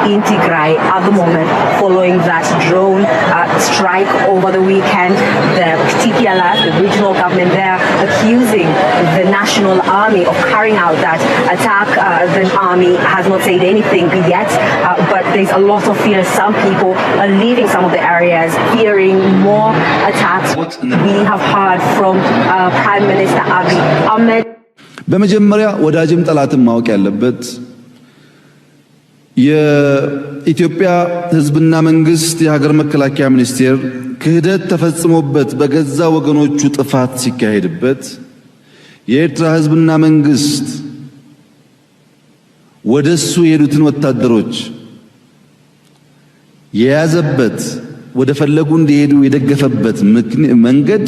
in Tigray at the moment following that drone uh, strike over the weekend. The T P L F, the regional government there, accusing the national army of carrying out that attack. Uh, the army has not said anything yet, uh, but there's a lot of fear. Some people are leaving some of the areas, fearing more attacks. We have heard from uh, Prime Minister Abiy Ahmed. በመጀመሪያ ወዳጅም ጠላትም ማወቅ ያለበት የኢትዮጵያ ሕዝብና መንግስት፣ የሀገር መከላከያ ሚኒስቴር ክህደት ተፈጽሞበት በገዛ ወገኖቹ ጥፋት ሲካሄድበት፣ የኤርትራ ሕዝብና መንግስት ወደሱ የሄዱትን ወታደሮች የያዘበት፣ ወደ ፈለጉ እንዲሄዱ የደገፈበት ምክን- መንገድ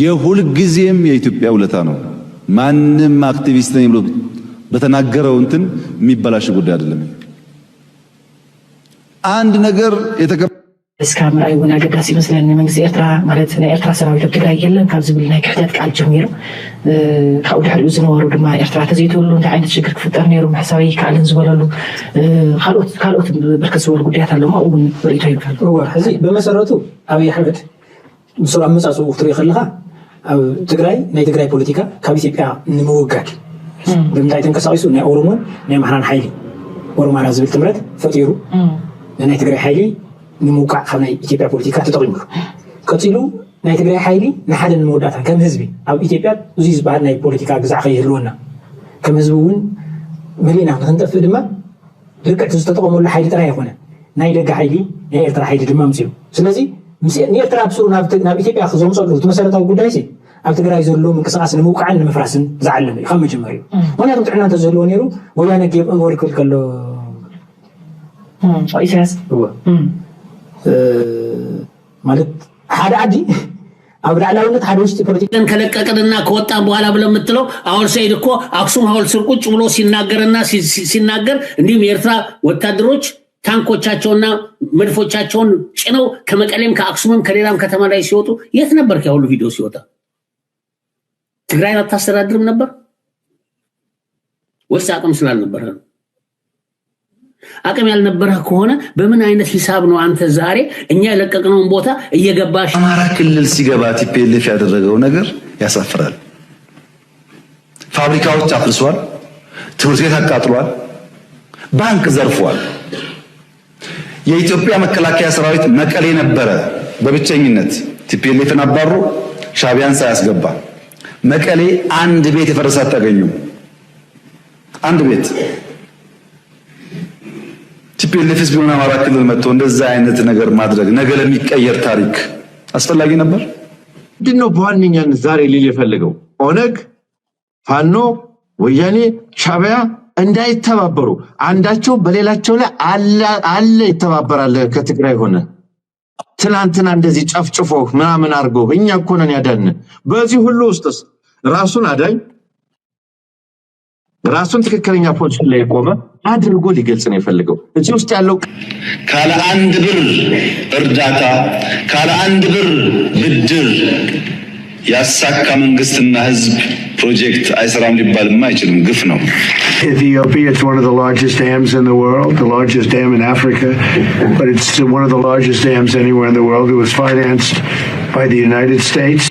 የሁልጊዜም የኢትዮጵያ ውለታ ነው። ማንም አክቲቪስት ነኝ ብሎ በተናገረው እንትን የሚበላሽ ጉዳይ አይደለም። አንድ ነገር የተከ- እስካ ምርኣይ እውን ኣገዳሲ ይመስለኒ። መንግስቲ ኤርትራ ማለት ናይ ኤርትራ ሰራዊት ኣብ ትግራይ የለን ካብ ዝብል ናይ ክሕደት ቃል ጀሚሩ፣ እ፣ ካብኡ ድሕሪኡ ዝነበሩ ድማ ኤርትራ ተዘይትህሉ እንታይ ዓይነት ሽግር ክፍጠር ነይሩ ምሕሳብ ኣይከኣልን ዝበለሉ፣ እ፣ ካልኦት ካልኦት ብርክት ዝበሉ ጉዳያት ኣለዉ። ኣብኡ እውን ርእይቶ ይብካ ኣሎ። እወ፣ ሕዚ ብመሰረቱ ኣብይ ኣሕመድ ምስሩ ኣመፃፅኡ ክትሪኦ ከለካ ኣብ ትግራይ ናይ ትግራይ ፖለቲካ ካብ ኢትዮጵያ ንምውጋድ ብምንታይ ተንቀሳቂሱ ናይ ኦሮሞን ናይ ኣምሓራን ሓይሊ ኦሮማራ ዝብል ጥምረት ፈጢሩ ንናይ ትግራይ ሓይሊ ንምውቃዕ ካብ ናይ ኢትዮጵያ ፖለቲካ ተጠቂሙሉ። ቀፂሉ ናይ ትግራይ ሓይሊ ንሓደ ንመወዳእታ ከም ህዝቢ ኣብ ኢትዮጵያ እዙይ ዝበሃል ናይ ፖለቲካ ግዛዕ ከይህልወና ከም ህዝቢ እውን መሊእና ንክንጠፍእ ድማ ልክዕ እቲ ዝተጠቐመሉ ሓይሊ ጥራይ ኣይኮነን፣ ናይ ደገ ሓይሊ ናይ ኤርትራ ሓይሊ ድማ ኣምፂኡ። ስለዚ ምስ ንኤርትራ ብስሩ ናብ ት- ናብ ኢትዮጵያ ዘምፀሉ እቲ መሰረታዊ ጉዳይ ሲ ኣብ ትግራይ ዘሎ ምንቅስቃስ ንምውቃዕን ንምፍራስን ዝዓለመ እዩ ካብ መጀመሪኡ። ምክንያቱ ጥዕና እንተዝህልዎ ነይሩ ወያነ ጌብ እንወር ክብል ከሎ እም፣ ኢሳያስ እወ እም፣ እ፣ ማለት ሓደ ዓዲ ኣብ ላዕላውነት ሓደ ውሽጢ ፖለቲካ ከለቀቅንና ከወጣን በኋላ ብሎ የምትለው አወል ሰይድ እኮ አክሱም ሐውልት ስር ቁጭ ብሎ ሲናገርና ሲ- ሲ- ሲናገር እንዲሁም የኤርትራ ወታደሮች ታንኮቻቸውና መድፎቻቸውን ጭነው ከመቀሌም ከአክሱምም ከሌላም ከተማ ላይ ሲወጡ የት ነበርክ? ያ ሁሉ ቪዲዮ ሲወጣ ትግራይን አታስተዳድርም ነበር ወይስ አቅም ስላልነበረ ነው? አቅም ያልነበረህ ከሆነ በምን አይነት ሂሳብ ነው አንተ ዛሬ እኛ የለቀቅነውን ቦታ እየገባሽ አማራ ክልል ሲገባ ቲፒኤልኤፍ ያደረገው ነገር ያሳፍራል። ፋብሪካዎች አፍርሷል፣ ትምህርት ቤት አቃጥሏል፣ ባንክ ዘርፏል። የኢትዮጵያ መከላከያ ሰራዊት መቀሌ ነበረ በብቸኝነት ቲፒኤልኤፍን አባሮ ሻቢያን ሳያስገባ መቀሌ አንድ ቤት የፈረሰ አታገኙም። አንድ ቤት ቲፒኤልኤፍስ ቢሆን አማራ ክልል መጥቶ እንደዛ አይነት ነገር ማድረግ ነገ ለሚቀየር ታሪክ አስፈላጊ ነበር። ምንድን ነው በዋነኛነት ዛሬ ሊል የፈለገው? ኦነግ፣ ፋኖ፣ ወያኔ፣ ሻቢያ እንዳይተባበሩ አንዳቸው በሌላቸው ላይ አለ አለ ይተባበራል። ከትግራይ ሆነ ትናንትና እንደዚህ ጨፍጭፎ ምናምን አድርገው እኛ እኮ ነን ያዳን። በዚህ ሁሉ ውስጥስ ራሱን አዳኝ ራሱን ትክክለኛ ፖዚሽን ላይ የቆመ አድርጎ ሊገልጽ ነው የፈለገው። እዚህ ውስጥ ያለው ካለ አንድ ብር እርዳታ ካለ አንድ ብር ብድር ያሳካ መንግስትና ህዝብ ፕሮጀክት አይሰራም ሊባልማ አይችልም። ግፍ ነው። Ethiopia, it's one of the largest dams in the world, the largest dam in Africa, but it's one of the largest dams anywhere in the world. It was financed by the United States.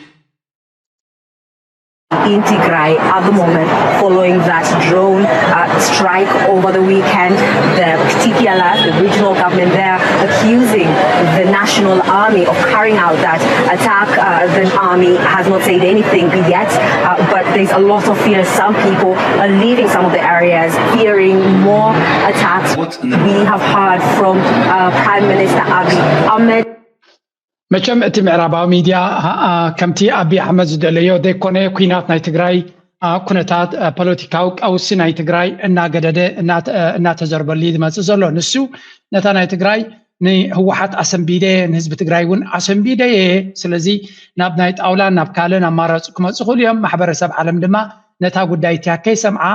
In Tigray at the moment, following that drone uh, strike over the weekend, the T P L F, the regional government there, accusing the national army of carrying out that attack. Uh, the army has not said anything yet, uh, but there's a lot of fear. Some people are leaving some of the areas, fearing more attacks. We have heard from uh, Prime Minister Abiy Ahmed. መቸም እቲ ምዕራባዊ ሚድያ ከምቲ ኣቢ ኣሕመድ ዝደለዮ ዘይኮነ፣ ኩናት ናይ ትግራይ፣ ኩነታት ፖለቲካዊ ቀውሲ ናይ ትግራይ እናገደደ እናተዘርበሉ ዝመፅእ ዘሎ። ንሱ ነታ ናይ ትግራይ ንህወሓት ኣሰንቢደ፣ ንህዝቢ ትግራይ እውን ኣሰንቢደ እየ፣ ስለዚ ናብ ናይ ጣውላ ናብ ካልእ ኣማራፂ ክመፁ ክእሉ እዮም፣ ማሕበረሰብ ዓለም ድማ ነታ ጉዳይ እቲኣ ከይሰምዓ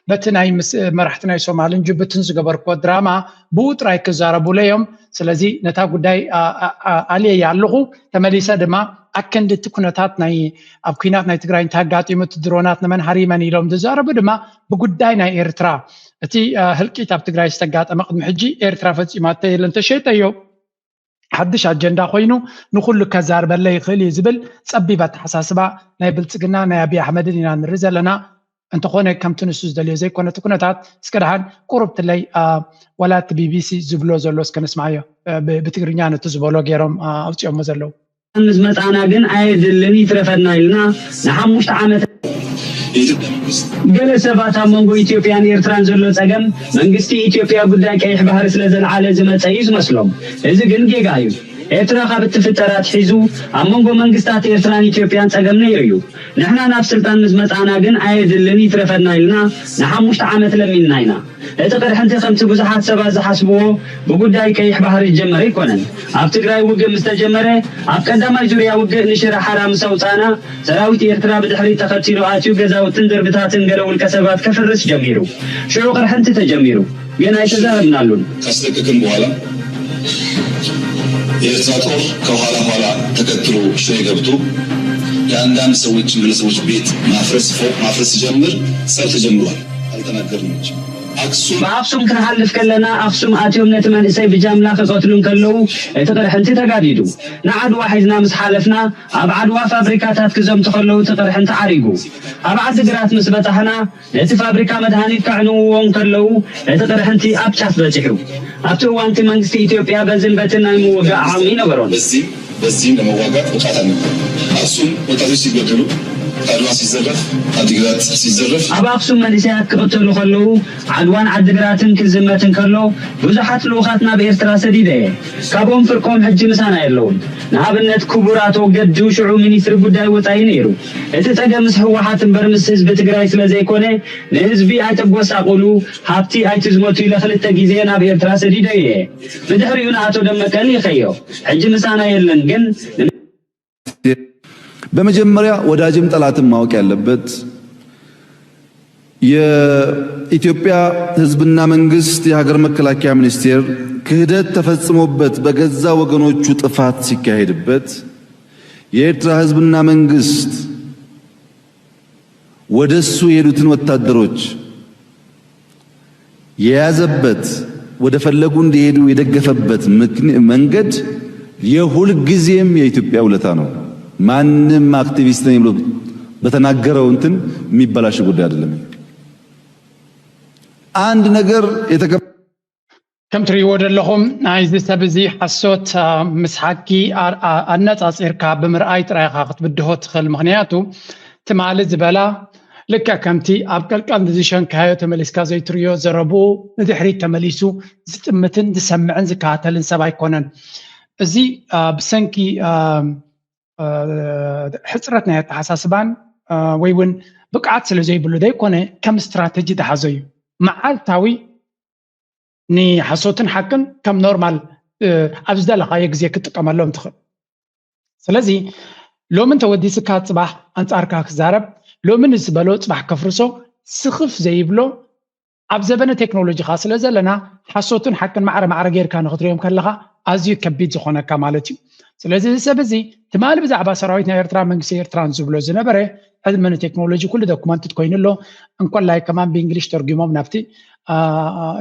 በቲ ናይ ምስ መራሕቲ ናይ ሶማልን ጅቡትን ዝገበርክዎ ድራማ ብኡ ጥራይ ክዛረቡለ እዮም። ስለዚ ነታ ጉዳይ ኣልየያ ኣለኹ። ተመሊሰ ድማ ኣክንዲ እቲ ኩነታት ናይ ኣብ ኩናት ናይ ትግራይ እንታይ ኣጋጢሙ፣ እቲ ድሮናት ንመን ሃሪመን ኢሎም ዝዛረቡ ድማ ብጉዳይ ናይ ኤርትራ እቲ ህልቂት ኣብ ትግራይ ዝተጋጠመ ቅድሚ ሕጂ ኤርትራ ፈፂማቶ የለን፣ ተሸይጠዮ ሓድሽ ኣጀንዳ ኮይኑ ንኩሉ ከዛርበለ ይኽእል እዩ ዝብል ፀቢብ ኣተሓሳስባ ናይ ብልፅግና ናይ ኣብይ ኣሕመድን ኢና ንርኢ ዘለና። እንተኾነ ከምቲ ንሱ ዝደልዮ ዘይኮነ እቲ ኩነታት እስከ ደሓን ቁሩብ ትለይ ወላ እቲ ቢቢሲ ዝብሎ ዘሎ እስከ ንስማዓዮ። ብትግርኛ ነቲ ዝበሎ ገይሮም ኣውፅኦሞ ዘለዉ። ምስ መጻና ግን ኣየድልን ይትረፈና ኢልና ንሓሙሽተ ዓመት ገለ ሰባት ኣብ መንጎ ኢትዮጵያን ኤርትራን ዘሎ ጸገም መንግስቲ ኢትዮጵያ ጉዳይ ቀይሕ ባህሪ ስለ ዘልዓለ ዝመጸ እዩ ዝመስሎም። እዚ ግን ጌጋ እዩ። ኤርትራ ካብ እትፍጠር ኣትሒዙ ኣብ መንጎ መንግስታት ኤርትራን ኢትዮጵያን ጸገም ነይሩ እዩ። ንሕና ናብ ስልጣን ምስ መጻና ግን ኣየድልን ይትረፈና ኢልና ንሓሙሽተ ዓመት ለሚንና ኢና። እቲ ቅርሕንቲ ከምቲ ብዙሓት ሰባት ዝሓስብዎ ብጉዳይ ቀይሕ ባህሪ ዝጀመረ ኣይኮነን። ኣብ ትግራይ ውግእ ምስ ተጀመረ ኣብ ቀዳማይ ዙርያ ውግእ ንሽረ ሓራ ምስ ኣውጻእና ሰራዊት ኤርትራ ብድሕሪት ተኸቲሉ ኣትዩ ገዛውትን ደርብታትን ገለ ውልቀ ሰባት ከፍርስ ጀሚሩ። ሽዑ ቅርሕንቲ ተጀሚሩ። ግን ኣይተዛረብናሉን። ካስለቀቅን በኋላ የኤርትራ ጦር ከኋላ ኋላ ተከትሎ ሽሬ ገብቶ የአንዳንድ ሰዎች ግለሰቦች ቤት ማፍረስ ፎቅ ማፍረስ ሲጀምር ጸብ ተጀምሯል። አልተናገርንም እንጂ አክሱም ብኣኽሱም ክንሓልፍ ከለና ኣኽሱም ኣትዮም ነቲ መንእሰይ ብጃምላ ክቐትሉ እንከለዉ እቲ ቅርሕንቲ ተጋዲዱ። ንዓድዋ ሒዝና ምስ ሓለፍና ኣብ ዓድዋ ፋብሪካታት ክዘምቱ ከለዉ እቲ ቅርሕንቲ ዓሪጉ። ኣብ ዓዲ ግራት ምስ በጻሕና ነቲ ፋብሪካ መድሃኒት ከዕንውዎ እንከለዉ እቲ ቅርሕንቲ ኣብ ጫፍ በጺሑ። ኣብቲ እዋንቲ መንግስቲ ኢትዮጵያ በዝን በትን ናይ ምውጋእ ዓቕሚ ነበሮን። በዚህም በዚህም ለመዋጋት ብቃት አልነበረም። አክሱም ወጣቶች ሲገደሉ፣ አድዋ ሲዘረፍ፣ አዲግራት ሲዘረፍ ኣብ ኣኽሱም መንእሰያት ክቕተሉ ከለዉ ዓድዋን ዓድግራትን ክዝመት እንከሎ ብዙሓት ልኡኻት ናብ ኤርትራ ሰዲደ እየ። ካብኦም ፍርቆም ሕጂ ምሳና የለውን። ንኣብነት ክቡር ኣቶ ገዱ ሽዑ ሚኒስትሪ ጉዳይ ወጻኢ ነይሩ። እቲ ጸገምስ ህወሓት እምበር ምስ ህዝቢ ትግራይ ስለ ዘይኮነ ንህዝቢ ኣይተጎሳቑሉ፣ ሃብቲ ኣይትዝመቱ ኢለ ክልተ ግዜ ናብ ኤርትራ ሰዲደ እየ። ብድሕሪኡ ንኣቶ ደመቀ ልኢኸዮ። ሕጂ ምሳና የለን ግን በመጀመሪያ ወዳጅም ጠላትም ማወቅ ያለበት የኢትዮጵያ ህዝብና መንግስት የሀገር መከላከያ ሚኒስቴር ክህደት ተፈጽሞበት በገዛ ወገኖቹ ጥፋት ሲካሄድበት የኤርትራ ህዝብና መንግስት ወደሱ የሄዱትን ወታደሮች የያዘበት ወደ ፈለጉ እንዲሄዱ የደገፈበት መንገድ የሁል ጊዜም የኢትዮጵያ ውለታ ነው። ማንም አክቲቪስት ነኝ ብሎ በተናገረው እንትን የሚበላሽ ጉዳይ አይደለም። አንድ ነገር የተከ ከም ትርእይዎ ዘለኹም ናይዚ ሰብ እዚ ሓሶት ምስ ሓቂ ኣነፃፂርካ ብምርኣይ ጥራይ ኢኻ ክትብድሆ ትኽእል። ምኽንያቱ ትማሊ ዝበላ ልክዕ ከምቲ ኣብ ቀልቀል ንዝሸንካዮ ተመሊስካ ዘይትርእዮ ዘረብኡ ንድሕሪት ተመሊሱ ዝጥምትን ዝሰምዕን ዝከታተልን ሰብ ኣይኮነን። እዚ ብሰንኪ ሕፅረት ናይ ኣተሓሳስባን ወይ እውን ብቅዓት ስለ ዘይብሉ ዘይኮነ ከም ስትራተጂ ዝሓዞ እዩ። መዓልታዊ ንሓሶትን ሓቅን ከም ኖርማል ኣብ ዝደለኻዮ ግዜ ክትጥቀመሎም ትኽእል። ስለዚ ሎሚ እንተወዲስካ ፅባሕ ኣንፃርካ ክዛረብ፣ ሎሚ ንዝበሎ ፅባሕ ከፍርሶ ስኽፍ ዘይብሎ ኣብ ዘበነ ቴክኖሎጂ ኻ ስለ ዘለና ሓሶትን ሓቅን ማዕረ ማዕረ ጌርካ ንክትሪኦም ከለኻ ኣዝዩ ከቢድ ዝኾነካ ማለት እዩ። ስለዚ እዚ ሰብ እዚ ትማሊ ብዛዕባ ሰራዊት ናይ ኤርትራ መንግስቲ ኤርትራን ዝብሎ ዝነበረ ሕልሚ ንቴክኖሎጂ ኩሉ ዶኩመንትድ ኮይኑ ኣሎ። እንኮላይ ከማን ብእንግሊሽ ተርጉሞም ናብቲ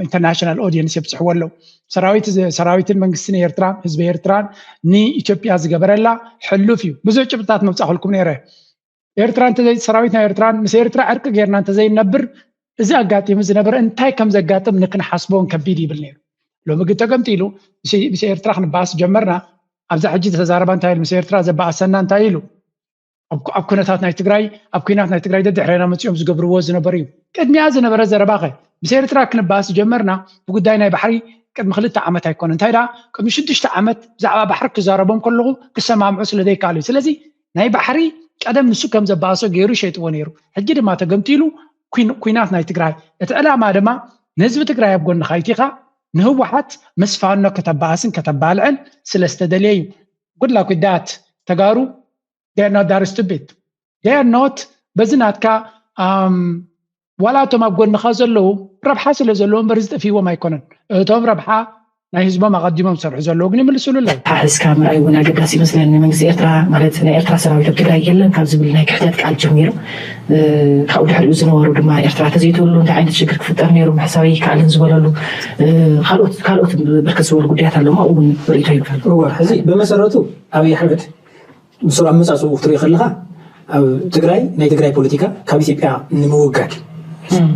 ኢንተርናሽናል ኦዲየንስ የብፅሕዎ ኣለዉ። ሰራዊት ሰራዊትን መንግስትን ኤርትራን ህዝቢ ኤርትራን ንኢትዮጵያ ዝገበረላ ሕሉፍ እዩ። ብዙሕ ጭብጥታት መብፃእኩልኩም ነይረ። ኤርትራ እንተዘይ ሰራዊት ናይ ኤርትራን ምስ ኤርትራ ዕርቂ ጌርና እንተዘይነብር እዚ ኣጋጢሙ ዝነበረ እንታይ ከም ዘጋጥም ንክንሓስቦን ከቢድ ይብል ነይሩ። ሎሚ ግን ተገምጢሉ ምስ ኤርትራ ክንበኣስ ጀመርና። ኣብዛ ሕጂ ዝተዛረባ እንታይ ኢሉ ምስ ኤርትራ ዘበኣሰና እንታይ ኢሉ ኣብ ኩነታት ናይ ትግራይ ኣብ ኩናት ናይ ትግራይ ደድሕሬና መፂኦም ዝገብርዎ ዝነበሩ እዩ። ቅድሚያ ዝነበረ ዘረባኸ ምስ ኤርትራ ክንበኣስ ጀመርና ብጉዳይ ናይ ባሕሪ ቅድሚ ክልተ ዓመት ኣይኮነ እንታይ ደኣ ቅድሚ ሽዱሽተ ዓመት ብዛዕባ ባሕሪ ክዛረቦም ከለኹ ክሰማምዑ ስለ ዘይከኣሉ እዩ። ስለዚ ናይ ባሕሪ ቀደም ንሱ ከም ዘበኣሶ ገይሩ ሸይጥዎ ነይሩ። ሕጂ ድማ ተገምጢሉ ኩናት ናይ ትግራይ እቲ ዕላማ ድማ ንህዝቢ ትግራይ ኣብ ጎንኻ ኢቲኻ ንህወሓት ምስ ፋኖ ከተበኣስን ከተባልዕን ስለ ዝተደልየ እዩ። Good luck with that ተጋሩ። They are not that stupid. They are not በዚ ናትካ ዋላ እቶም ኣብ ጎንኻ ዘለዉ ረብሓ ስለ ዘለዎ እምበር ዝጠፍእዎም ኣይኮነን። እቶም ረብሓ ናይ ህዝቦም ኣቐዲሞም ዝሰርሑ ዘለዉ ግን ይምልስሉ ኣለዉ። ሓሒዝካ ምርኣይ እውን ኣገዳሲ ይመስለኒ። መንግስቲ ኤርትራ ማለት ናይ ኤርትራ ሰራዊት ኣብ ትግራይ የለን ካብ ዝብል ናይ ክሕደት ቃል ጀሚሩ ካብኡ ድሕሪኡ ዝነበሩ ድማ ኤርትራ ተዘይትህሉ እንታይ ዓይነት ሽግር ክፍጠር ነይሩ ምሕሳብ ኣይከኣልን ዝበለሉ ካልኦት ካልኦት ብርክት ዝበሉ ጉዳያት ኣለዉ። ኣብኡ እውን ርእይቶ ይብሉ። እወ፣ ሕዚ ብመሰረቱ ኣብይ ኣሕመድ ንሱ ኣብ መጻጽኡ ክትሪኦ ከለኻ ኣብ ትግራይ ናይ ትግራይ ፖለቲካ ካብ ኢትዮጵያ ንምውጋድ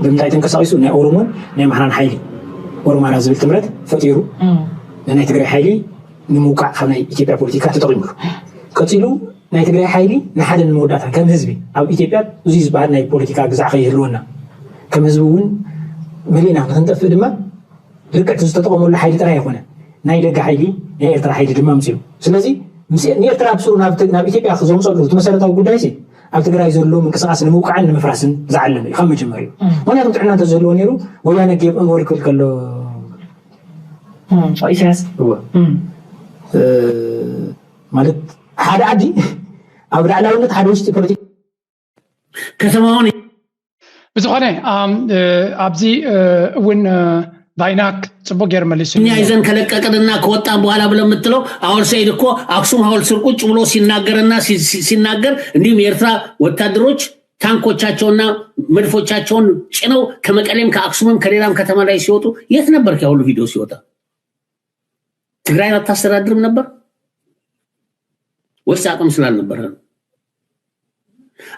ብምንታይ ተንቀሳቒሱ ናይ ኦሮሞን ናይ ኣምሓራን ሓይሊ ኦሮማራ ዝብል ጥምረት ፈጢሩ ናይ ትግራይ ሓይሊ ንምውቃዕ ካብ ናይ ኢትዮጵያ ፖለቲካ ተጠቒሙሉ። ቀፂሉ ናይ ትግራይ ሓይሊ ንሓደ ንምወዳእታ ከም ህዝቢ ኣብ ኢትዮጵያ እዚ ዝበሃል ናይ ፖለቲካ ግዛዕ ከይህልወና ከም ህዝቢ እውን መሊእና ንክንጠፍእ ድማ ልክዕ እቲ ዝተጠቐመሉ ሓይሊ ጥራይ ኣይኮነን፣ ናይ ደገ ሓይሊ ናይ ኤርትራ ሓይሊ ድማ ኣምፂኡ። ስለዚ ንኤርትራ ብስሩ ናብ ኢትዮጵያ ዘምፀሉ እቲ መሰረታዊ ጉዳይ ሲ ኣብ ትግራይ ዘሎ ምንቅስቃስ ንምውቃዕን ንምፍራስን ዝዓለመ እዩ ካብ መጀመሪኡ። ምክንያቱም ጥዕና እንተዝህልዎ ነይሩ ወያነ ጌብ እንወር ክብል ከሎ ኢሳያስ ማለት ሓደ ዓዲ ኣብ ላዕላውነት ሓደ ውሽጢ ፖለቲካ ከተማውን ብዝኾነ ኣብዚ እውን ቫይናክ ፅቡቅ ገይሩ መሊሱ እኛ ይዘን ከለቀቅንና ከወጣን በኋላ ብሎ የምትለው አወል ሰይድ እኮ አክሱም ሐውልት ስር ቁጭ ብሎ ሲናገርና ሲናገር እንዲሁም የኤርትራ ወታደሮች ታንኮቻቸውና መድፎቻቸውን ጭነው ከመቀሌም ከአክሱምም ከሌላም ከተማ ላይ ሲወጡ የት ነበርክ? ያ ሁሉ ቪዲዮ ሲወጣ ትግራይን አታስተዳድርም ነበር ወይስ አቅም ስላልነበረ ነው?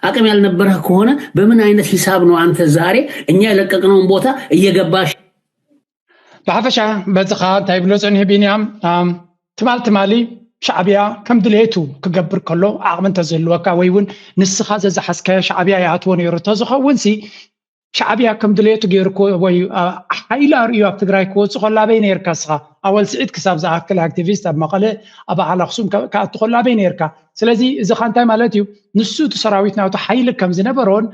አቅም ያልነበረህ ከሆነ በምን አይነት ሂሳብ ነው አንተ ዛሬ እኛ የለቀቅነውን ቦታ እየገባሽ ብሓፈሻ በዚ ኸዓ እንታይ ይብሎ ጽኒሑ ቢንያም ትማል ትማሊ ሻዕብያ ከም ድሌቱ ክገብር ከሎ ዓቕሚ እንተዝህልወካ ወይ እውን ንስኻ ዘዝሓዝካዮ ሻዕብያ ይኣትዎ ነይሩ እንተዝኸውን ሲ ሻዕብያ ከም ድሌቱ ገይሩ ወይ ሓይሊ ኣርእዩ ኣብ ትግራይ ክወፅእ ከሎ ኣበይ ነይርካ እስኻ ኣወል ስዒድ ክሳብ ዝኣክል ኣክቲቪስት ኣብ መቐለ ኣብ በዓል ኣክሱም ክኣቱ ከሎ ኣበይ ነይርካ ስለዚ እዚ ኻ እንታይ ማለት እዩ ንሱ እቲ ሰራዊት ናቱ ሓይሊ ከም ዝነበሮን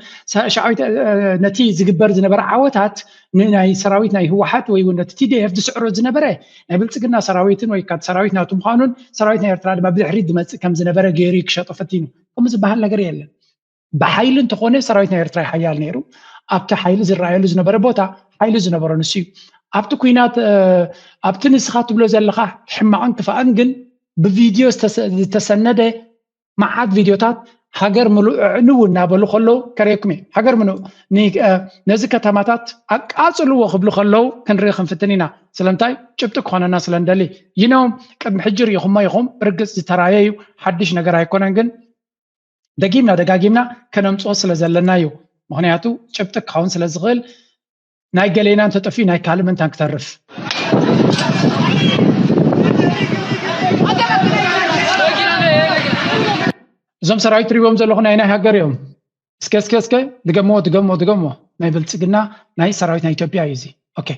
ነቲ ዝግበር ዝነበረ ዓወታት ንናይ ሰራዊት ናይ ህወሓት ወይ እውን ነቲ ቲዲኤፍ ዝስዕሮ ዝነበረ ናይ ብልፅግና ሰራዊትን ወይ ካብ ሰራዊት ናቱ ምዃኑን ሰራዊት ናይ ኤርትራ ድማ ብድሕሪት ዝመፅእ ከም ዝነበረ ገይሩ ክሸጦ ፈቲኑ ከምኡ ዝበሃል ነገር የለን ብሓይሊ እንተኾነ ሰራዊት ናይ ኤርትራ ሓያል ነይሩ ኣብቲ ሓይሊ ዝረኣየሉ ዝነበረ ቦታ ሓይሊ ዝነበሮ ንሱ እዩ ኣብቲ ኩናት ኣብቲ ንስኻ ትብሎ ዘለኻ ሕማቕን ክፋእን ግን ብቪድዮ ዝተሰነደ መዓት ቪድዮታት ሃገር ምሉእ ኣዕንዉ እናበሉ ከለዉ ከርእየኩም እየ። ሃገር ምሉእ ነዚ ከተማታት ኣቃፅልዎ ክብሉ ከለዉ ክንርኢ ክንፍትን ኢና። ስለምንታይ? ጭብጢ ክኾነና ስለ ንደሊ። You know ቅድሚ ሕጂ ርኢኹሞ ኢኹም። ብርግፅ ዝተራየ እዩ፣ ሓድሽ ነገር ኣይኮነን፣ ግን ደጊምና ደጋጊምና ከነምፅኦ ስለ ዘለና እዩ። ምኽንያቱ ጭብጢ ክኸውን ስለ ዝኽእል ናይ ገሌና እንተጠፊኡ ናይ ካልእ ምንታን ክተርፍ እዞም ሰራዊት ትሪዎም ዘለኹ ናይ ናይ ሃገር እዮም እስከ እስከ እስከ ድገምዎ ድገምዎ ድገምዎ ናይ ብልፅግና ናይ ሰራዊት ናይ ኢትዮጵያ እዩ እዚ ኦኬ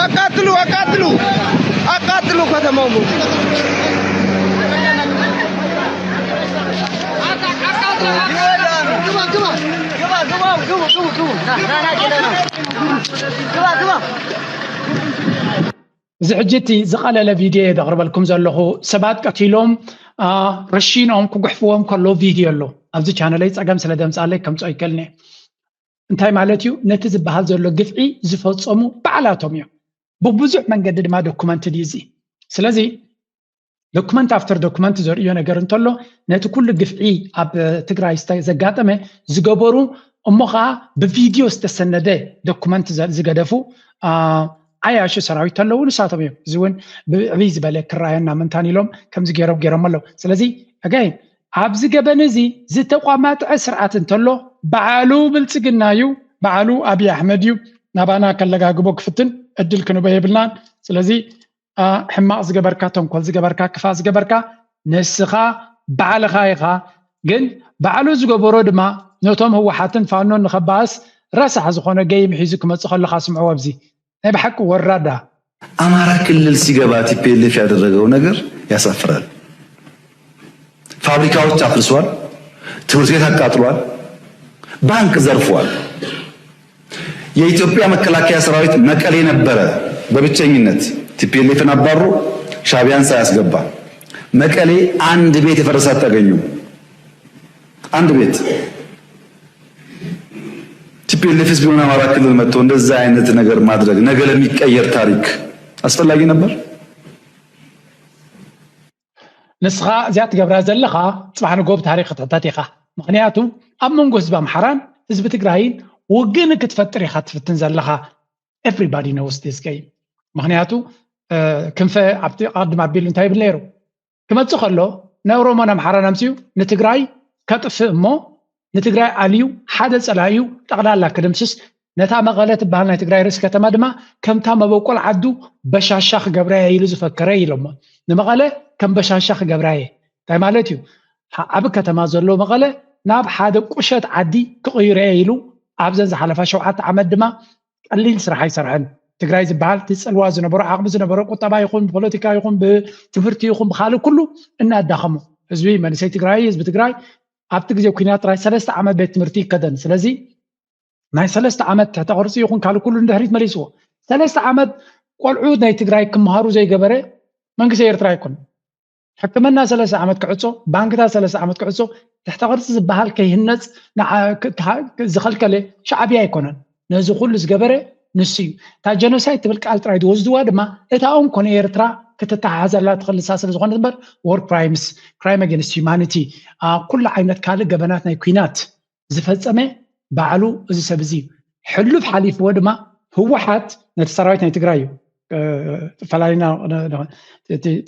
አቃጥሉ አቃጥሉ አቃጥሉ ከተማው ሙሉ እዚ ሕጂ እቲ ዝቐለለ ቪድዮ እየ ዘቕርበልኩም ዘለኹ ሰባት ቀቲሎም ረሺኖም ክጉሕፍዎም ከለዉ ቪድዮ ኣሎ ኣብዚ ቻነለይ ፀገም ስለ ደምፃለይ ከምፅኦ ይከልኒ እንታይ ማለት እዩ ነቲ ዝበሃል ዘሎ ግፍዒ ዝፈፀሙ ባዕላቶም እዮም ብብዙሕ መንገዲ ድማ ዶኩመንት ድዩ እዚ ስለዚ ዶክመንት ኣፍተር ዶክመንት ዘርእዮ ነገር እንተሎ ነቲ ኩሉ ግፍዒ ኣብ ትግራይ ዘጋጠመ ዝገበሩ እሞ ከዓ ብቪድዮ ዝተሰነደ ዶክመንት ዝገደፉ ዓያሹ ሰራዊት ተለዉ ንሳቶም እዮም እዚ እውን ብዕብይ ዝበለ ክረኣየና ምንታን ኢሎም ከምዚ ገይሮም ገይሮም ኣለዉ ስለዚ ኣጋይ ኣብዚ ገበን እዚ ዝተቋማጥዐ ስርዓት እንተሎ በዓሉ ብልፅግና እዩ በዓሉ ኣብይ ኣሕመድ እዩ ናባና ከለጋግቦ ክፍትን እድል ክንቦ የብልናን ስለዚ ሕማቕ ዝገበርካ ተንኮል ዝገበርካ ክፋእ ዝገበርካ ንስኻ ባዕልኻ ኢኻ ግን ባዕሉ ዝገበሮ ድማ ነቶም ህወሓትን ፋኖን ንኸባእስ ረሳሕ ዝኾነ ገይም ሒዙ ክመፅእ ከሎ ካስምዕዎ ኣብዚ ናይ ብሓቂ ወራዳ አማራ ክልል ሲገባ ቲፒኤልኤፍ ያደረገው ነገር ያሳፍራል። ፋብሪካዎች አፍርሷል፣ ትምህርት ቤት አቃጥሏል፣ ባንክ ዘርፏል። የኢትዮጵያ መከላከያ ሰራዊት መቀሌ ነበረ በብቸኝነት ቲፒኤልኤፍን አባሮ ሻቢያን ሳያስገባ መቀሌ አንድ ቤት የፈረሰ አታገኙ። አንድ ቤት። ቲፒኤልኤፍስ ቢሆን አማራ ክልል መጥቶ እንደዛ አይነት ነገር ማድረግ፣ ነገ ለሚቀየር ታሪክ አስፈላጊ ነበር። ንስኻ እዚኣ ትገብራ ዘለኻ ጽባሕ ንጎ ብታሪክ ክትሕተት ኢኻ። ምክንያቱ ኣብ መንጎ ህዝቢ ኣምሓራን ህዝቢ ትግራይን ውግን ክትፈጥር ኢኻ ትፍትን ዘለኻ። Everybody knows this game። ምክንያቱ ክንፈ ኣብቲ ቀድም ኣቢሉ እንታይ ይብል ነይሩ? ክመፅእ ከሎ ንኦሮሞን ኣምሓራን ኣምፅኡ ንትግራይ ከጥፍእ እሞ ንትግራይ ኣልዩ ሓደ ፀላኢኡ ጠቕላላ ክድምስስ፣ ነታ መቐለ ትበሃል ናይ ትግራይ ርእሲ ከተማ ድማ ከምታ መበቆል ዓዱ በሻሻ ክገብራ እየ ኢሉ ዝፈከረ ኢሎሞ። ንመቐለ ከም በሻሻ ክገብራ እየ እንታይ ማለት እዩ? ዓቢ ከተማ ዘሎ መቐለ ናብ ሓደ ቁሸት ዓዲ ክቕይሮ እየ ኢሉ ኣብዘን ዝሓለፋ ሸውዓተ ዓመት ድማ ቀሊል ስራሕ ኣይሰርሐን። ትግራይ ዝበሃል እቲ ፅልዋ ዝነበሮ ዓቕሚ ዝነበሮ ቁጠባ ይኹን ብፖለቲካ ይኹን ብትምህርቲ ይኹን ብካልእ ኩሉ እናዳኸሞ ህዝቢ መንእሰይ ትግራይ ህዝቢ ትግራይ ኣብቲ ግዜ ኩናት ጥራይ ሰለስተ ዓመት ቤት ትምህርቲ ይከደን። ስለዚ ናይ ሰለስተ ዓመት ትሕተ ቅርፂ ይኹን ካልእ ኩሉ ንድሕሪት መሊስዎ። ሰለስተ ዓመት ቆልዑ ናይ ትግራይ ክመሃሩ ዘይገበረ መንግስቲ ኤርትራ ኣይኮነን። ሕክምና ሰለስተ ዓመት ክዕፆ፣ ባንክታት ሰለስተ ዓመት ክዕፆ፣ ትሕተ ቅርፂ ዝበሃል ከይህነፅ ዝኸልከለ ሻዕብያ ኣይኮነን። ነዚ ኩሉ ዝገበረ ንሱ እዩ። እታ ጀኖሳይድ ትብል ቃል ጥራይ ዝወስድዋ ድማ እታ ኦም ኮነ ኤርትራ ክትተሓሓዘላ ትኽእል ንሳ ስለ ዝኾነት እምበር war crimes, crime against humanity ኩሉ ዓይነት ካልእ ገበናት ናይ ኩናት ዝፈፀመ ባዕሉ እዚ ሰብ እዚ እዩ። ሕሉፍ ሓሊፍዎ ድማ ህወሓት ነቲ ሰራዊት ናይ ትግራይ እዩ ፈላሊና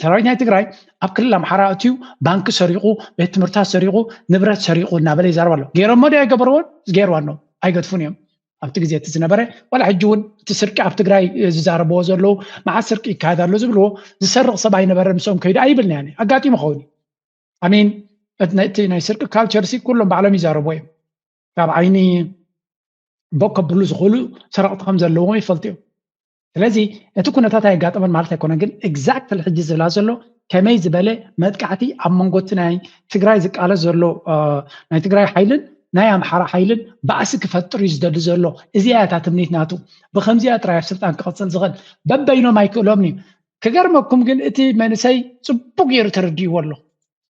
ሰራዊት ናይ ትግራይ ኣብ ክልል ኣምሓራ እትዩ ባንኪ ሰሪቑ ቤት ትምህርታት ሰሪቑ ንብረት ሰሪቑ እናበለ ይዛረብ ኣሎ። ገይሮሞ ዶ ኣይገበርዎን? ገይርዋ ኣሎ። ኣይገድፉን እዮም። ኣብቲ ግዜ እቲ ዝነበረ ዋላ ሕጂ እውን እቲ ስርቂ ኣብ ትግራይ ዝዛረብዎ ዘለዉ መዓት ስርቂ ይካየድ ኣሎ ዝብልዎ ዝሰርቕ ሰብ ኣይነበረ ምስኦም ከይዱ ኣይብልን ያኔ ኣጋጢሙ ኸውን። ኣሚን እቲ ናይ ስርቂ ካልቸር ሲ ኩሎም ባዕሎም ይዛረብዎ እዮም። ካብ ዓይኒ ቦክ ከብሉ ዝኽእሉ ሰረቕቲ ከም ዘለዎም ይፈልጡ እዮም። ስለዚ እቲ ኩነታት ኣየጋጠመን ማለት ኣይኮነን፣ ግን exactly ሕጂ ዝብላ ዘሎ ከመይ ዝበለ መጥቃዕቲ ኣብ መንጎ እቲ ናይ ትግራይ ዝቃለስ ዘሎ ናይ ትግራይ ሓይልን ናይ ኣምሓራ ሓይልን ባእሲ ክፈጥር እዩ ዝደሊ ዘሎ። እዚኣ እያ እታ ትምኒት ናቱ። ብከምዚኣ ጥራይ ኣብ ስልጣን ክቐፅል ዝኽእል። በበይኖም ኣይክእሎምን እዩ። ክገርመኩም ግን እቲ መንእሰይ ፅቡቅ ገይሩ ተረዲእዎ ኣሎ።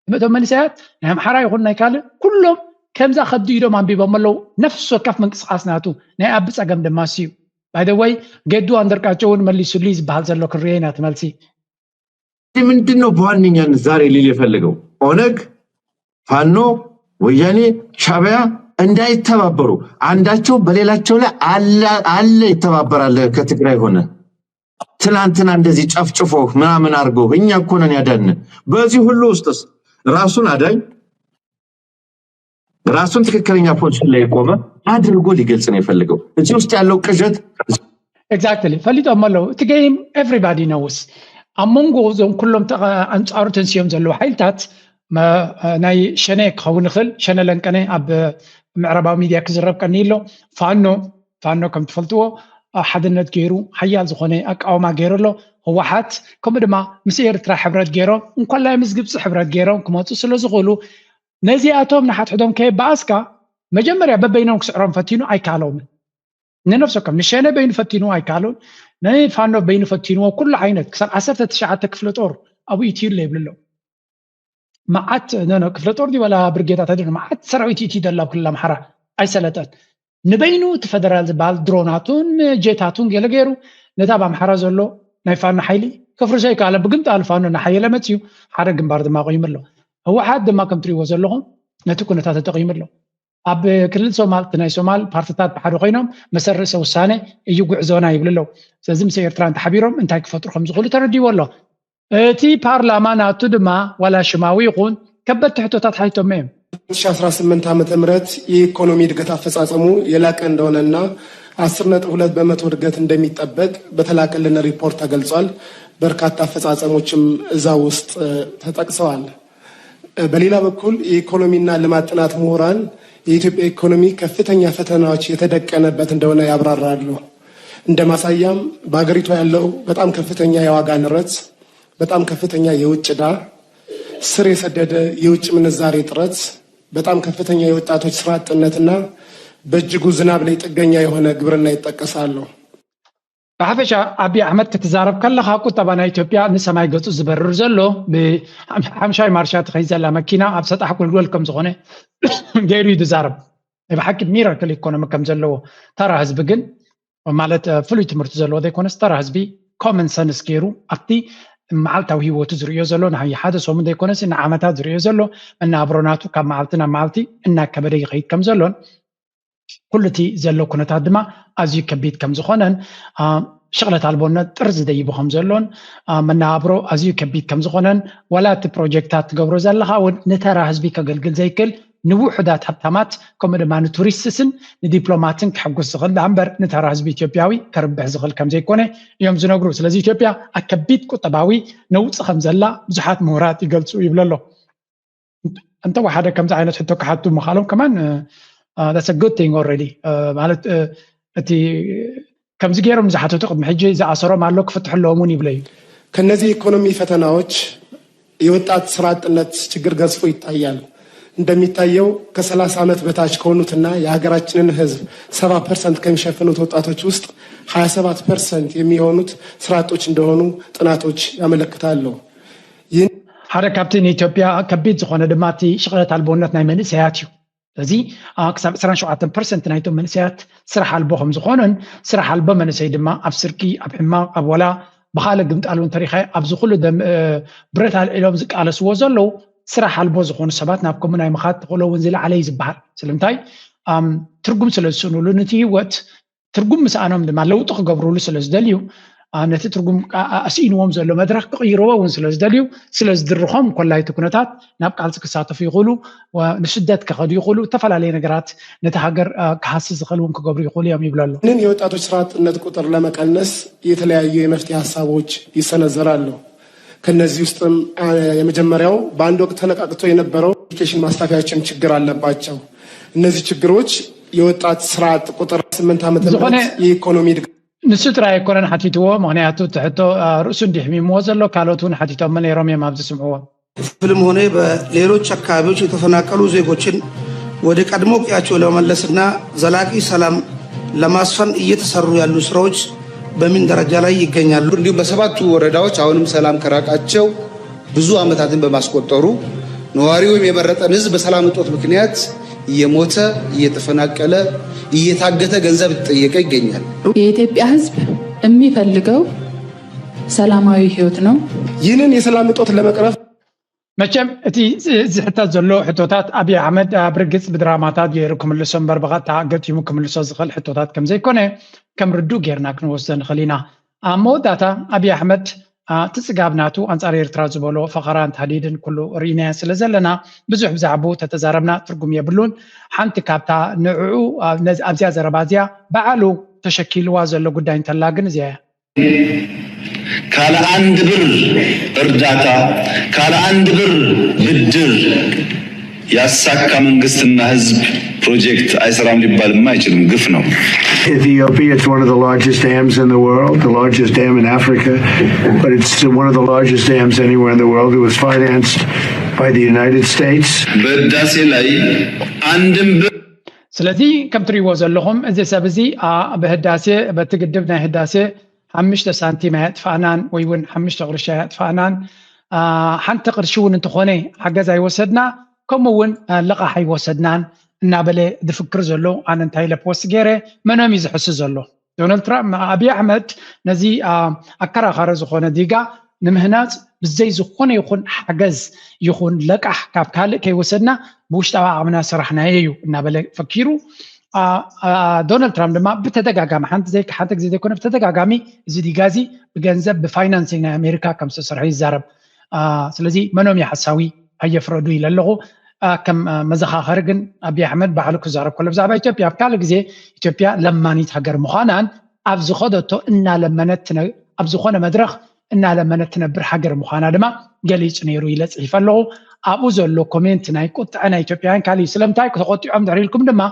እቶም መንእሰያት ናይ ኣምሓራ ይኹን ናይ ካልእ ኩሎም ከምዛ ከዲ ኢዶም ኣንቢቦም ኣለዉ። ነፍሲ ወከፍ ምንቅስቃስ ናቱ ናይ ኣቢ ፀገም ድማ እሱ እዩ። By the way ገዱ ኣንደርቃቸው እውን መሊሱልይ ዝበሃል ዘሎ ክርኤ ኢና እቲ መልሲ። ምንድን ነው በዋነኛነት ዛሬ ሊል የፈለገው? ኦነግ፣ ፋኖ፣ ወያኔ፣ ሻዕቢያ እንዳይተባበሩ አንዳቸው በሌላቸው ላይ አለ አለ ይተባበራል። ከትግራይ ሆነ ትናንትና እንደዚህ ጨፍጭፎ ምናምን አድርገው እኛ እኮ ነን ያዳን። በዚህ ሁሉ ውስጥስ ራሱን አዳኝ ራሱን ትክክለኛ ፖዚሽን ላይ የቆመ አድርጎ ሊገልጽ ነው የፈለገው። እዚህ ውስጥ ያለው ቅዠት Exactly ፈሊጦም ኣለዉ። እቲ game everybody knows። ኣብ መንጎ እዞም ኩሎም ተቐ- ኣንጻሩ ተንስዮም ዘለዉ ሓይልታት መ- ናይ ሸነ ክኸውን ይኽእል፣ ሸነ ለንቀነ ኣብ ምዕራባዊ ሚድያ ክዝረብ ቀኒ ኣሎ። ፋኖ ፋኖ ከም ትፈልጥዎ ሓድነት ገይሩ ሓያል ዝኾነ ኣቃውማ ገይሩ ኣሎ። ህወሓት ከምኡ ድማ ምስ ኤርትራ ሕብረት ገይሮም እንኮላይ ምስ ግብፂ ሕብረት ገይሮም ክመፁ ስለ ዝኽእሉ ነዚኣቶም ንሓድሕዶም ከየባኣስካ መጀመርያ በበይኖም ክስዕሮም ፈቲኑ ኣይከኣሎምን። ንነፍሰ ወከፍ ንሸነ በይኑ ፈቲኑ ኣይከኣሉን። ንፋኖ በይኑ ፈቲንዎ ኩሉ ዓይነት ክሳብ ዓሰርተ ትሽዓተ ክፍለ ጦር ኣብኡ ኢትዩ ኣሎ ይብሉ ኣለዉ። መዓት ኖ ኖ ክፍለ ጦር ድዩ ዋላ ብርጌዳት ኣይደለም መዓት ሰራዊት ኢትዩ ደላ ኣብ ክልል ኣምሓራ ኣይሰለጠን። ንበይኑ እቲ ፈደራል ዝበሃል ድሮናቱን ጄታቱን ገለ ገይሩ ነታ ኣብ ኣምሓራ ዘሎ ናይ ፋኖ ሓይሊ ከፍርሶ ይከኣለ። ብግምጣሉ ፋኖ እናሓየለ መፅዩ ሓደ ግንባር ድማ ቆይሙ ኣሎ። ህወሓት ድማ ከም ትሪእዎ ዘለኹም ነቲ ኩነታት ተጠቂሙ ኣሎ። ኣብ ክልል ሶማል እቲ ናይ ሶማል ፓርትታት ብሓደ ኮይኖም መሰል ርእሰ ውሳነ እዩ ጉዕዞና ይብሉ ኣለዉ። ስለዚ ምስ ኤርትራ እንተሓቢሮም እንታይ ክፈጥሩ ከም ዝኽእሉ ተረዲዎ ኣሎ። እቲ ፓርላማ ናቱ ድማ ዋላ ሽማዊ ይኹን ከበድቲ ሕቶታት ሓቲቶም እዮም። ሺ ዓሰርተ ስምንት ዓመተ ምህረት የኢኮኖሚ እድገት አፈጻጸሙ የላቀ እንደሆነና አስር ነጥብ ሁለት በመቶ እድገት እንደሚጠበቅ በተላከልን ሪፖርት ተገልጿል። በርካታ አፈጻጸሞችም እዛ ውስጥ ተጠቅሰዋል። በሌላ በኩል የኢኮኖሚና ልማት ጥናት ምሁራን የኢትዮጵያ ኢኮኖሚ ከፍተኛ ፈተናዎች የተደቀነበት እንደሆነ ያብራራሉ። እንደ ማሳያም በሀገሪቷ ያለው በጣም ከፍተኛ የዋጋ ንረት፣ በጣም ከፍተኛ የውጭ ዕዳ፣ ስር የሰደደ የውጭ ምንዛሬ እጥረት፣ በጣም ከፍተኛ የወጣቶች ስራ አጥነትና በእጅጉ ዝናብ ላይ ጥገኛ የሆነ ግብርና ይጠቀሳሉ። ብሓፈሻ ኣቢ ኣሕመድ ክትዛረብ ከለኻ ቁጠባ ናይ ኢትዮጵያ ንሰማይ ገጹ ዝበርር ዘሎ ብሓምሻይ ማርሻ ትኸይድ ዘላ መኪና ኣብ ሰጣሕ ጎልጎል ከም ዝኾነ ገይሩ እዩ ዝዛረብ። ናይ ብሓቂ ሚራክል ኢኮኖሚ ከም ዘለዎ፣ ተራ ህዝቢ ግን ማለት ፍሉይ ትምህርቲ ዘለዎ ዘይኮነስ ተራ ህዝቢ ኮመን ሰንስ ገይሩ ኣብቲ መዓልታዊ ህይወቱ ዝርእዮ ዘሎ ናይ ሓደ ሰሙን ዘይኮነስ ንዓመታት ዝርእዮ ዘሎ መናብሮ ናቱ ካብ መዓልቲ ናብ መዓልቲ እናከበደ ይኸይድ ከም ዘሎን ኩሉ እቲ ዘሎ ኩነታት ድማ ኣዝዩ ከቢድ ከም ዝኾነን ሽቕለት ኣልቦነት ጥርዚ ደይቡ ከም ዘሎን መናብሮ ኣዝዩ ከቢድ ከም ዝኾነን ዋላ እቲ ፕሮጀክታት ትገብሮ ዘለኻ እውን ንተራ ህዝቢ ከገልግል ዘይክል ንውሑዳት ሃብታማት ከምኡ ድማ ንቱሪስትስን ንዲፕሎማትን ክሕጉስ ዝኽእል ዳኣ እምበር ንተራ ህዝቢ ኢትዮጵያዊ ከርብሕ ዝኽእል ከም ዘይኮነ እዮም ዝነግሩ። ስለዚ ኢትዮጵያ ኣብ ከቢድ ቁጠባዊ ነውፂ ከም ዘላ ብዙሓት ምሁራት ይገልፁ ይብሉ ኣሎ። እንተወሓደ ከምዚ ዓይነት ሕቶ ክሓቱ ምኻሎም ከማን that's a good thing already ማለት እቲ ከምዚ ገይሮም ዝሓተቱ ቅድሚ ሕጂ ዝኣሰሮም ኣሎ ክፍትሑ ኣለዎም እውን ይብለ እዩ። ከነዚህ ኢኮኖሚ ፈተናዎች የወጣት ስራ አጥነት ችግር ገዝፎ ይታያል። እንደሚታየው ከ30 ዓመት በታች ከሆኑትና የሀገራችንን ህዝብ 70 ፐርሰንት ከሚሸፍኑት ወጣቶች ውስጥ 27 ፐርሰንት የሚሆኑት ስራ አጦች እንደሆኑ ጥናቶች ያመለክታሉ። ይህን ሓደ ካብቲ ንኢትዮጵያ ከቢድ ዝኾነ ድማ እቲ ሽቕለት ኣልቦነት ናይ መንእሰያት እዩ። ስለዚ ክሳብ 27 ፐርሰንት ናይቶም መንእሰያት ስራሕ ኣልቦ ከም ዝኾኑን ስራሕ ኣልቦ መንእሰይ ድማ ኣብ ስርቂ ኣብ ሕማቕ ኣብ ወላ ብኻልእ ግምጣል እውን ተሪኸ ኣብዚ ኩሉ ደም ብረት ኣልዒሎም ዝቃለስዎ ዘለዉ ስራሕ ኣልቦ ዝኾኑ ሰባት ናብ ከምኡ ናይ ምኻድ ተኽእሎ እውን ዝለዓለ እዩ ዝበሃል። ስለምንታይ ትርጉም ስለ ዝስእኑሉ ነቲ ህይወት ትርጉም ምስኣኖም ድማ ለውጢ ክገብሩሉ ስለ ዝደልዩ ነቲ ትርጉም ኣስኢንዎም ዘሎ መድረክ ክቕይርዎ እውን ስለ ዝደልዩ ስለ ዝድርኾም ኮላይቲ ኩነታት ናብ ቃልሲ ክሳተፉ ይኽእሉ፣ ንስደት ክኸዱ ይኽእሉ፣ ዝተፈላለዩ ነገራት ነቲ ሃገር ክሃሲ ዝኽእል እውን ክገብሩ ይኽእሉ እዮም ይብሉ ኣሎ። ይህንን የወጣቶች ስራ አጥነት ቁጥር ለመቀነስ የተለያዩ የመፍትሄ ሀሳቦች ይሰነዘራሉ። ከነዚህ ውስጥም የመጀመሪያው በአንድ ወቅት ተነቃቅቶ የነበረው ኤዱኬሽን ማስፋፊያዎችም ችግር አለባቸው። እነዚህ ችግሮች የወጣት ስራ አጥ ቁጥር ስምንት ዓመተ ምህረት የኢኮኖሚ እድገት ንሱ ጥራይ ኣይኮነን ሓቲትዎ፣ ምኽንያቱ እቲ ሕቶ ርእሱ እንዲሕሚምዎ ዘሎ ካልኦት እውን ሓቲቶሞ ነይሮም እዮም ኣብዚ ስምዕዎ። ክፍልም ሆነ በሌሎች አካባቢዎች የተፈናቀሉ ዜጎችን ወደ ቀድሞ ቀያቸው ለመመለስና ዘላቂ ሰላም ለማስፈን እየተሰሩ ያሉ ስራዎች በምን ደረጃ ላይ ይገኛሉ? እንዲሁም በሰባቱ ወረዳዎች አሁንም ሰላም ከራቃቸው ብዙ ዓመታትን በማስቆጠሩ ነዋሪውም የመረጠን ህዝብ በሰላም እጦት ምክንያት እየሞተ እየተፈናቀለ እየታገተ ገንዘብ እየተጠየቀ ይገኛል። የኢትዮጵያ ህዝብ የሚፈልገው ሰላማዊ ህይወት ነው። ይህንን የሰላም እጦት ለመቅረፍ መቸም እቲ ዝሕተት ዘሎ ሕቶታት ኣብይ ኣሕመድ ኣብ ርግፅ ብድራማታት ገይሩ ክምልሶ እምበር ብቐጥታ ገጢሙ ክምልሶ ዝኽእል ሕቶታት ከም ዘይኮነ ከም ርዱእ ጌርና ክንወስዶ ንኽእል ኢና። ኣብ መወዳእታ ኣብይ ኣሕመድ እቲ ፅጋብ ናቱ ኣንፃር ኤርትራ ዝበሎ ፈኸራን ታህዲድን ኩሉ ርኢናዮ ስለ ዘለና ብዙሕ ብዛዕባኡ ተተዛረብና ትርጉም የብሉን። ሓንቲ ካብታ ንዕኡ ኣብዚኣ ዘረባ እዚያ ባዕሉ ተሸኪልዋ ዘሎ ጉዳይ እንተላ ግን እዚኣ እያ። ካለ አንድ ብር እርዳታ ካለ አንድ ብር ብድር ያሳካ መንግስትና ህዝብ ፕሮጀክት አይሰራም ሊባልማ አይችልም። ግፍ ነው። Ethiopia, it's one of the largest dams in the world, the largest dam in Africa, but it's one of the largest dams anywhere in the world. It was financed by the United States. በህዳሴ ላይ አንድም ብር ስለዚ ከም ትሪእዎ ዘለኹም እዚ ሰብ እዚ ብህዳሴ በቲ ግድብ ናይ ህዳሴ ሓምሽተ ሳንቲም ኣየጥፋእናን ወይ እውን ሓምሽተ ቅርሺ ኣየጥፋእናን። ሓንቲ ቅርሺ እውን እንተኾነ ሓገዝ ኣይወሰድና፣ ከምኡ እውን ለቓሕ ኣይወሰድናን እናበለ ዝፍክር ዘሎ ኣነ እንታይ ኢለ ፖስት ገይረ፣ መኖም እዩ ዝሕሱ ዘሎ? ዶናልድ ትራምፕ ኣብይ ኣሕመድ ነዚ ኣከራኻሪ ዝኾነ ዲጋ ንምህናፅ ብዘይ ዝኾነ ይኹን ሓገዝ ይኹን ለቃሕ ካብ ካልእ ከይወሰድና ብውሽጣዊ ዓቕምና ሰራሕናዮ እዩ እናበለ ፈኪሩ። ዶናልድ ትራምፕ ድማ ብተደጋጋሚ ሓንቲ ዘይካ ሓንቲ ግዜ ዘይኮነ ብተደጋጋሚ እዚ ዲጋ እዚ ብገንዘብ ብፋይናንሲንግ ናይ ኣሜሪካ ከም ዝተሰርሐ ይዛረብ። ስለዚ መኖም እዩ ሓሳዊ ኣየፍረዱ ኢለ ኣለኹ። ከም መዘኻኸሪ ግን ኣብይ ኣሕመድ ባዕሉ ክዛረብ ከሎ ብዛዕባ ኢትዮጵያ ኣብ ካልእ ግዜ ኢትዮጵያ ለማኒት ሃገር ምዃናን ኣብ ዝኸደቶ እናለመነት ኣብ ዝኾነ መድረኽ እናለመነት ትነብር ሃገር ምዃና ድማ ገሊጹ ነይሩ ኢለ ጽሒፈ ኣለኹ። ኣብኡ ዘሎ ኮሜንት ናይ ቁጥዐ ናይ ኢትዮጵያውያን ካልእ እዩ። ስለምንታይ ተቖጢዖም ድሕሪ ኢልኩም ድማ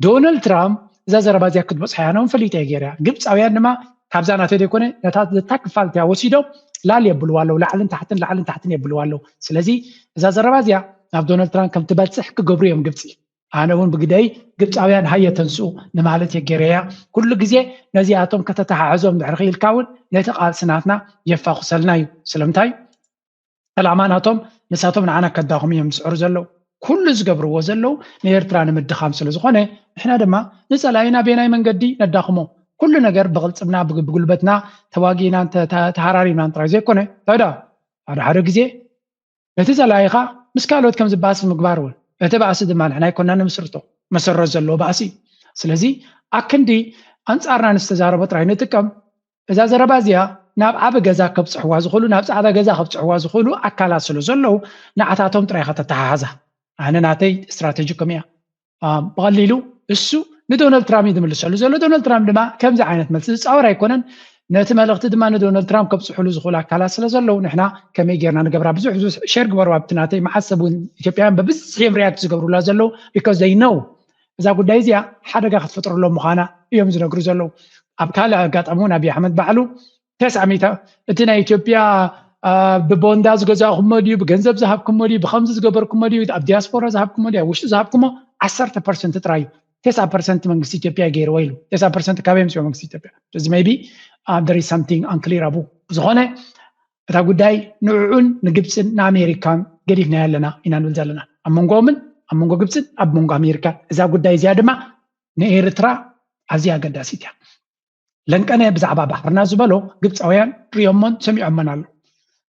ዶናልድ ትራምፕ እዛ ዘረባ እዚኣ ክትበጽሓ እያ ነውን ፈሊጠ እየ ገይረ። ግብፃውያን ድማ ካብዛ ናተይ ዘይኮነ ነታ ዘታ ክፋል እቲያ ወሲዶም ላል የብልዋ ኣለዉ። ላዕልን ታሕትን ላዕልን ታሕትን የብልዋ ኣለዉ። ስለዚ እዛ ዘረባ እዚኣ ናብ ዶናልድ ትራምፕ ከም ትበፅሕ ክገብሩ እዮም ግብፂ። ኣነ እውን ብግደይ ግብፃውያን ሃየ ተንስኡ ንማለት እየ ገይረያ። ኩሉ ግዜ ነዚኣቶም ከተተሓሕዞም ድሕሪ ክኢልካ እውን ነቲ ቃልሲ ናትና የፋኹሰልና እዩ። ስለምንታይ? ዕላማ ናቶም ንሳቶም ንዓና ከዳኽሙ እዮም ዝፅዕሩ ዘለዉ። ኩሉ ዝገብርዎ ዘለዉ ንኤርትራ ንምድኻም ስለ ዝኾነ ንሕና ድማ ንፀላኢና ቤናይ መንገዲ ነዳኽሞ። ኩሉ ነገር ብቕልፅምና ብጉልበትና ተዋጊእናን ተሃራሪምናን ጥራይ ዘይኮነ እንታይ ዳ ሓደ ሓደ ግዜ እቲ ጸላኢኻ ምስ ካልኦት ከም ዝባእስ ምግባር እውን እቲ ባእሲ ድማ ንሕና ኣይኮና ንምስርቶ። መሰረት ዘለዎ ባእሲ እዩ። ስለዚ ኣክንዲ ኣንጻርና ንዝተዛረቦ ጥራይ ንጥቀም። እዛ ዘረባ እዚኣ ናብ ዓቢ ገዛ ከብጽሕዋ ዝኽእሉ ናብ ጻዕዳ ገዛ ከብጽሕዋ ዝኽእሉ ኣካላት ስለ ዘለዉ ንዓታቶም ጥራይ ከተተሓሓዛ። ኣነ ናተይ ስትራተጂ ከም እያ። ብቐሊሉ እሱ ንዶናልድ ትራምፕ እዩ ዝምልሰሉ ዘሎ። ዶናልድ ትራምፕ ድማ ከምዚ ዓይነት መልሲ ዝፃወር ኣይኮነን። ነቲ መልእኽቲ ድማ ንዶናልድ ትራምፕ ከብፅሕሉ ዝኽእሉ ኣካላት ስለ ዘለዉ ንሕና ከመይ ጌርና ንገብራ ብዙሕ ብዙሕ ሸር ግበሩ ኣብቲ ናተይ መዓት ሰብ እውን ኢትዮጵያውያን በብዝሕ እዮም ሪያክት ዝገብሩላ ዘለዉ because they know እዛ ጉዳይ እዚኣ ሓደጋ ክትፈጥረሎም ምዃና እዮም ዝነግሩ ዘለዉ። ኣብ ካልእ ኣጋጣሚ እውን ኣብይ ኣሕመድ ባዕሉ ተስዓ ሚእታ እቲ ናይ ኢትዮጵያ ብቦንዳ ዝገዛእኩሞ ድዩ ብገንዘብ ዝሃብኩሞ ድዩ ብከምዚ ዝገበርኩሞ ድዩ ኣብ ዲያስፖራ ዝሃብኩሞ ድዩ ኣብ ውሽጢ ዝሃብኩሞ ዓሰርተ ፐርሰንት ጥራይ እዩ። ተስዓ ፐርሰንት መንግስቲ ኢትዮጵያ ገይርዎ ኢሉ። ተስዓ ፐርሰንት ካበይ ኣምፅኦ መንግስቲ ኢትዮጵያ? ስለዚ maybe there is something unclear ኣብኡ። ብዝኾነ እታ ጉዳይ ንዕዑን ንግብፅን ንኣሜሪካን ገዲፍናዮ ኣለና ኢና ንብል ዘለና ኣብ መንጎኦምን ኣብ መንጎ ግብፅን ኣብ መንጎ ኣሜሪካን። እዛ ጉዳይ እዚኣ ድማ ንኤርትራ ኣዝያ ኣገዳሲት እያ። ለንቀነ ብዛዕባ ባሕርና ዝበሎ ግብፃውያን ሪኦሞን ሰሚዖሞን ኣሎ።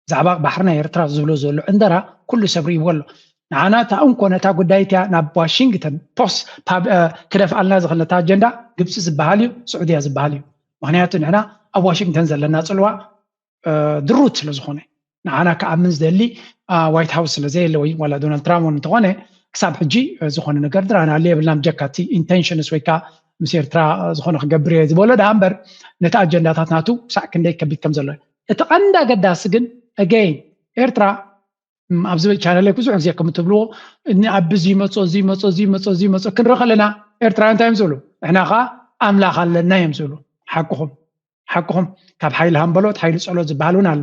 ብዛዕባ ባሕርና ኤርትራ ዝብሎ ዘሎ ዕንደራ ኩሉ ሰብ ሪእዎ ኣሎ። ንዓና እታ እንኮ ነታ ጉዳይ እቲያ ናብ ዋሽንግተን ፖስት ክደፍኣልና ዝኽእል ነታ ኣጀንዳ ግብፂ ዝበሃል እዩ፣ ስዑድያ ዝበሃል እዩ። ምክንያቱ ንሕና ኣብ ዋሽንግተን ዘለና ፅልዋ ድሩት ስለ ዝኾነ ንዓና ክኣምን ዝደሊ ዋይት ሃውስ ስለ ዘየለ ወይ ዋላ ዶናልድ ትራምፕ እውን እንተኾነ ክሳብ ሕጂ ዝኾነ ነገር ድራና ኣለ የብልናም ጀካቲ ኢንቴንሽንስ ወይ ከዓ ምስ ኤርትራ ዝኾነ ክገብር እየ ዝበሎ ደኣ እምበር ነቲ ኣጀንዳታት ናቱ ክሳዕ ክንደይ ከቢድ ከም ዘሎ እቲ ቀንዲ ኣገዳሲ ግን again ኤርትራ ኣብዚ ቻነለይ ብዙሕ ግዜ ከም ትብልዎ ኣብዚ ይመፆ እዚ ይመፆ እዚ ይመፆ እዚ ይመፆ ክንርኢ ከለና ኤርትራ እንታይ እዮም ዝብሉ ንሕና ከዓ ኣምላኽ ኣለና እዮም ዝብሉ ሓቅኹም ሓቅኹም ካብ ሓይሊ ሃምበሎት ሓይሊ ፀሎት ዝበሃል እውን ኣሎ